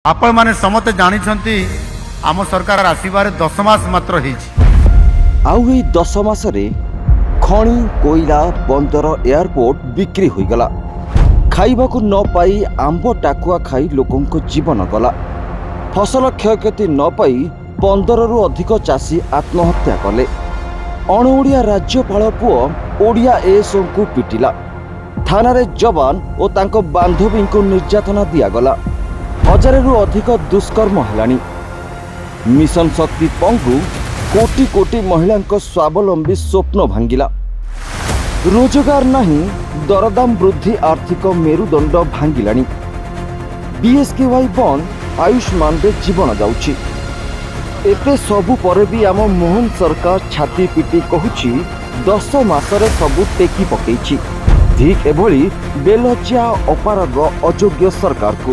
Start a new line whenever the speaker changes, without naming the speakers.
ଆପଣମାନେ ସମସ୍ତେ ଜାଣିଛନ୍ତି, ଆମ ସରକାର ଆସିବାରେ 10 ମାସ ମାତ୍ର ହେଇଛି।
ଆଉ ଏଇ 10 ମାସରେ ଖଣି, କୋଇଲା, ବନ୍ଦର, ଏୟାରପୋର୍ଟ ବିକ୍ରି ହୋଇଗଲା। ଖାଇବାକୁ ନ ପାଇ ଆମ୍ବ ଟାକୁଆ ଖାଇ ଲୋକଙ୍କ ଜୀବନ ଗଲା। ଫସଲ କ୍ଷୟକ୍ଷତି ନ ପାଇ 15ରୁ ଅଧିକ ଚାଷୀ ଆତ୍ମହତ୍ୟା କଲେ। ଅଣଓଡ଼ିଆ ରାଜ୍ୟପାଳ ପୁଅ ଓଡ଼ିଆ ଏଏସ୍ଓଙ୍କୁ ପିଟିଲା। ଥାନାରେ ଯବାନ ଓ ତାଙ୍କ ବାନ୍ଧବୀଙ୍କୁ ନିର୍ଯାତନା ଦିଆଗଲା। ହଜାରେରୁ ଅଧିକ ଦୁଷ୍କର୍ମ ହେଲାଣି। ମିଶନ ଶକ୍ତି ପଙ୍ଗୁ, କୋଟି କୋଟି ମହିଳାଙ୍କ ସ୍ୱାବଲମ୍ବୀ ସ୍ୱପ୍ନ ଭାଙ୍ଗିଲା। ରୋଜଗାର ନାହିଁ, ଦରଦାମ ବୃଦ୍ଧି ଆର୍ଥିକ ମେରୁଦଣ୍ଡ ଭାଙ୍ଗିଲାଣି। ବିଏସ୍କେୱାଇ ବନ୍ଦ, ଆୟୁଷ୍ମାନରେ ଜୀବନ ଯାଉଛି। ଏତେ ସବୁ ପରେ ବି ଆମ ମୋହନ ସରକାର ଛାତି ପିଟି କହୁଛି, 10 ମାସରେ ସବୁ ଟେକି ପକେଇଛି। ଠିକ୍ ଏଭଳି ବେଲଜ୍ଜା, ଅପାରଗ, ଅଯୋଗ୍ୟ ସରକାରକୁ